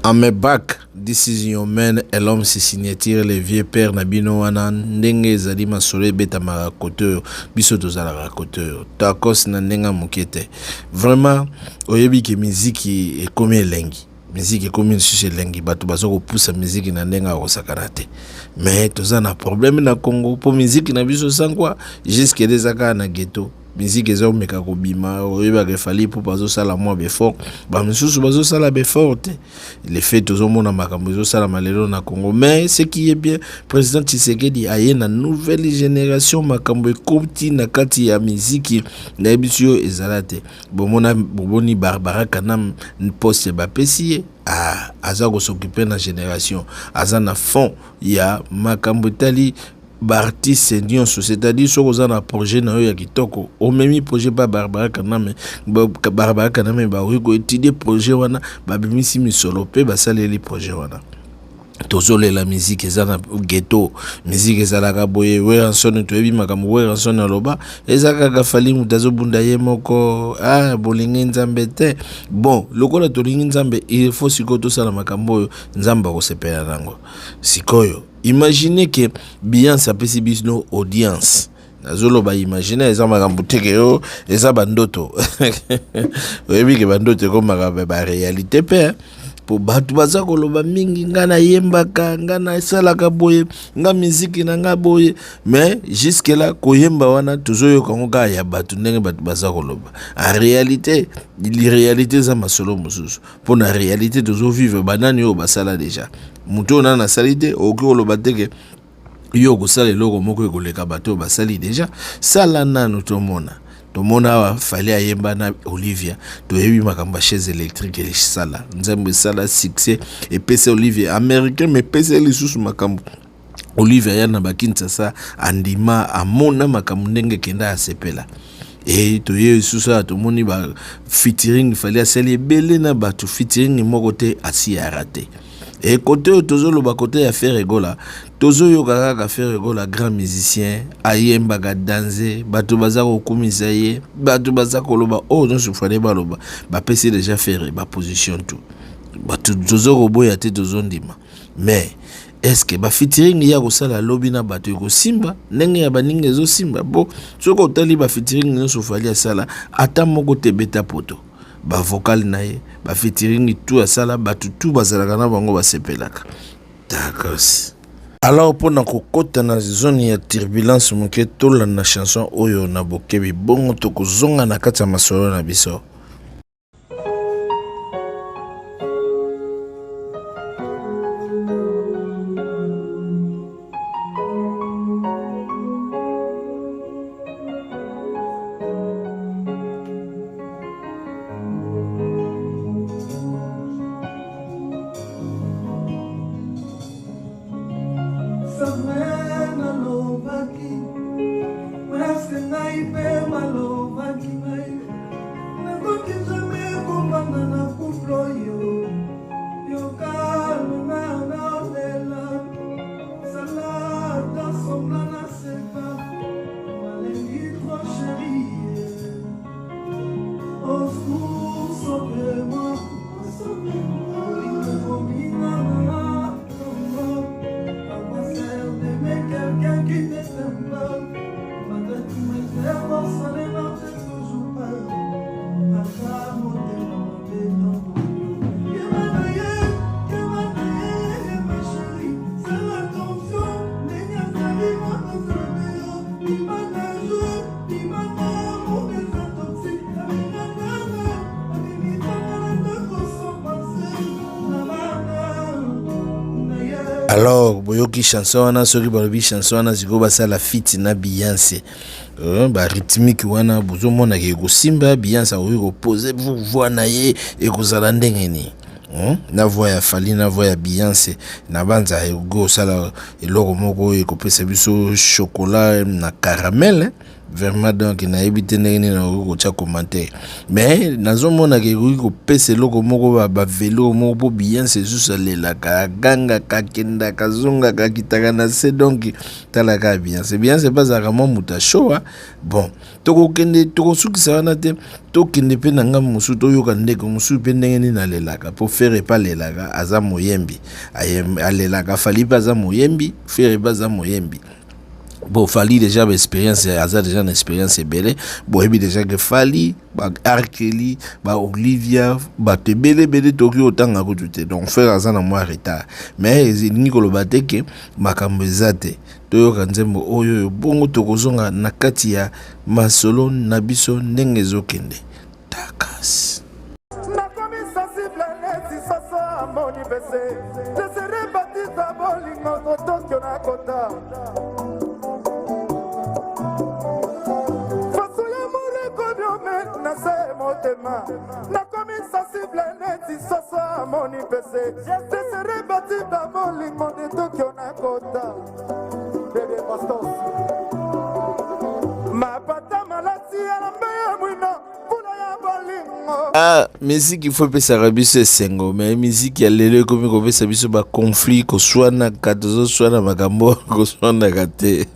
I'm back. This is your man Elom signature le vieux père na bino wana ndenge ezali masolo ebetamaka kote oyo biso tozalaka kote oyo takos na ndenge ya moke te vraiment oyebi ke miziki ekomi elengi miziki ekomi lisusu elengi bato baza kopusa miziki na ndenge ya kosakana te mais toza na problème na Congo mpo miziki na biso sankwa jusque eza kaka na ghetto. Musique eza komeka kobima, oyebaka Fally Ipupa azosala mwa befort, bamisusu bazosala befort te. Le fait tozomona makambo ezosalama lelo na Congo, mais ce qui est bien, président Tshisekedi aye na nouvelle génération, makambo ekoti na kati ya miziki nayebi biso yo ezala te. Bomona bomoni Barbara Kanam poste bapesi ye, ah, aza kosokipe na génération, aza na fond ya makambo etali baartiste nyonso, c'est-à-dire soki oza na projet na yo ya kitoko, omemi projet pa Barbara Kaname, Barbara Kaname bakoki koétudie projet wana, babimisi misolo mpe basaleli projet wana. Tozolela miziki eza na ghetto, miziki ezalaka boye. Werrason toyebi makambo Werrason aloba, eza kaka Fally moto azobunda ye moko. Ah, bolingi Nzambe te. Bon, lokola tolingi Nzambe, il faut sikoyo tosala makambo oyo Nzambe akosepela nango. Sikoyo imagine ke Beyoncé apesi biso audience, nazoloba imagine, eza makambo teke yo eza bandoto. Oyebi ke bandoto ekomaka baréalité mpe po bato baza koloba mingi, nga nayembaka, nga nasalaka boye, nga miziki na nga boye, mais jusque là koyemba wana tozoyoka yango kaka ya bato ndenge bato baza koloba. En réalité, réalité eza masolo mosusu. Mpo na réalité tozovivre, banani oyo basala déjà, moto oyo nani asali te, okoki koloba te ke yo okosala eloko moko ekoleka bato oyo basali déjà. Sala nanu tomona. Tomona awa Fally ayemba na Olivia, toyebi makambo ya chaise électrique esala nzembo, esala succès, epesa Olivia américain, mais epesa lisusu makambo. Olivia ya na bakinshasa andima, amona makambo ndenge ekenda, asepela. E toye lisusu awa, tomoni ba featuring Fally asali ebele na bato, featuring moko te asi ya raté. E kote oyo tozoloba, kote ya Ferre Gola, tozoyoka kaka Ferre Gola, grand musicien, ayembaka danse, bato baza kokumisa ye, bato baza koloba oyo nyonso Fally baloba, bapesi déjà Ferre baposition tout. Bato tozo koboya te, tozondima, mais est-ce bafeaturing ya kosala lobi na bato ekosimba ndenge ya baninga ezosimba? Bo soki otali bafeaturing nyonso Fally asala, ata moko te beta poto. Bavocal na ye, bafeaturing tu asala, bato tu bazalaka na bango basepelaka. D'accord. Alors mpona kokɔta na zone ya turbulence moke, tolanda chanson oyo na bokebi, bongo tokozonga na kati ya masolo na biso. Samuel alobaki presque ngai mpe balobaki ngai nakoki jamais kobanda na couple oyo yokana naolela sala ata semblant naseka nalengi trop chéri. Au secours, sauvez-moi, sauvez-moi. Kominga À quoi sert d'aimer quelqu'un qui ne t'aime pas? Malgré tous mes efforts, ça ne marche toujours pas. Ata motema mabe ntango Keba na ye, keba na ye, ma chérie. Sala attention, ndenge azali mwana yo. Bima na jeu, bima na amour eza toxique. Alingaka nga, alimitanga na ndako sans penser na bana na ye. Alors boyoki chanson wana, soki balobi chanson wana sikoyo basala feat na Beyoncé, barythmique wana bozomonaka ekosimba. Beyoncé akoki kopose voix na ye, ekozala ndenge nini? Na voix ya Fally na voix ya Beyoncé na banza ekoki kosala eloko moko oyo ekopesa biso chocolat na caramel. Vraiment donc nayebi te ndenge nini nakoki kotya commentaire, mais nazomonaka ekoki kopesa eloko moko bavelo moko mpo Beyonce lisusu alelaka, agangaka, akendaka, azongaka, akitaka na se. Donc talaka Beyonce, Beyonce mpe azalaka mwa moto ya show. Bon, tokokende, tokosukisa wana te. Tokende mpe na ngambo mosusu, toyoka ndeko mosusu mpe ndenge nini alelaka, mpo Ferre mpe alelaka, aza moyembi, alelaka. Fally mpe aza moyembi, Ferre mpe aza moyembi. Bon, Fally déjà baexpérience, aza déjà na expérience ebele. Boyebi déjà ke Fally, ba R. Kelly, ba Olivia, bato ebele ebele tokoki kotanga kutu te. Donc Ferre aza na mwa retard, mais elingi koloba te ke makambo eza te. Toyoka nzembo oyo oyo, bongo tokozonga na kati ya masolo na biso ndenge ezokende takasi. Nakomi sensible neti soso amoni pese desere batisa bolingo kotokio na kota faso ya morekobiome na se motema. Nakomi sensible neti soso amoni pese desere batisa bolingo de tokio na kota. Dede Bastos mapata malati elamba ya mwino mbula ya bolingo. Ah, miziki fo epesaka biso esengo, me miziki ya lelo ekomi kopesa biso baconflit, koswanaka, tozoswana makambo koswanaka te.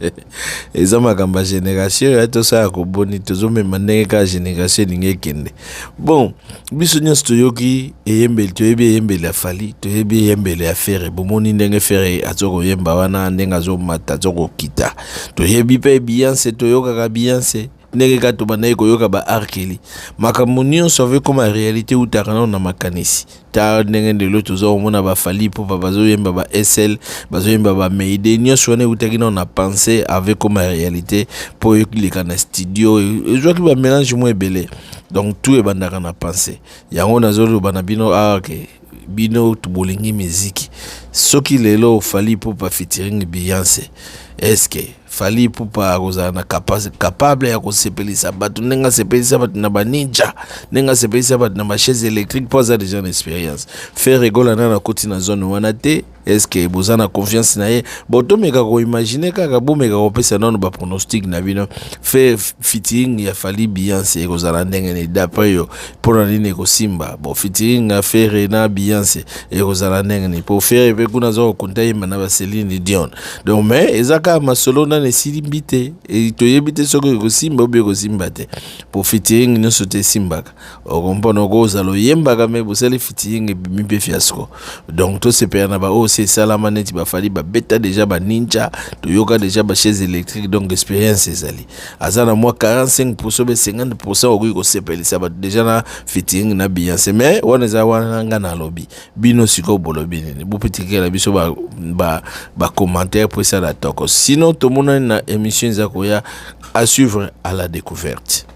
Eza makambo ya génération ya tosala koboni, tozomema ndenge kaka génération elingi ekende. Bon, biso nyonso toyoki eyembeli, toyebi eyembeli ya Fally, toyebi eyembeli ya Ferre. Bomoni ndenge Ferre aza koyemba wana, ndenge azomata, aza kokita. Toyebi mpe Beyonce, toyokaka Beyonce ndenge kaka tobandaki koyoka ba R. Kelly. Makambo nyonso ave koma réalité eutaka nano na makanisi. Ta ndenge lelo toza komona baFally Ipupa bazoyemba ba SL, bazoyemba ba Mayday, nyonso wana eutaki nano na pensée ave koma réalité mpo eleka na studio, ezwaki bamélange mo ebele. Donc tout ebandaka na pensée. Yango nazoloba na bino awa ke bino bolingi miziki. Soki lelo Fally Ipupa featuring Beyonce, est-ce Fally Ipupa akozala na capable ya kosepelisa bato ndenge asepelisa bato na baninja, ndenge asepelisa bato na bachaise électrique, mpo aza déjà na expérience? Ferre Gola nano akoti na zone wana te. Est-ce boza na confiance na ye? Bon, tomeka koimagine kaka, bomeka kopesa nano bapronostic na bino. Fe featuring ya Fally Beyonce ekozala ndenge nini d'après yo? Mpona nini ekosimba? Bon, featuring ya Ferre na Beyonce ekozala ndenge nini? Po Ferre mpe kuna aza kokonta yemba na baCéline Dion. Donc mais eza kaka masolo nano esimbi te, toyebi te soki ekosimba obi ekosimba te, po featuring nyonso te esimbaka. Okompona okozala oyembaka, me bosali featuring, ebimi mpe fiasco. Donc tosepela na baoyo se esalama, neti baFally babeta déjà baninja, toyoka déjà bachaise électrique. Donc expérience ezali, aza na mwa 45 % be 50 %, okoki kosepelisa bato déjà na featuring na Beyonce. Mais wana eza wana nga nalobi, bino sikoyo bolobi nini? Bopetikela biso bacommentaire po esala toko. Sinon tomonani na émission eza koya, à suivre, à la découverte.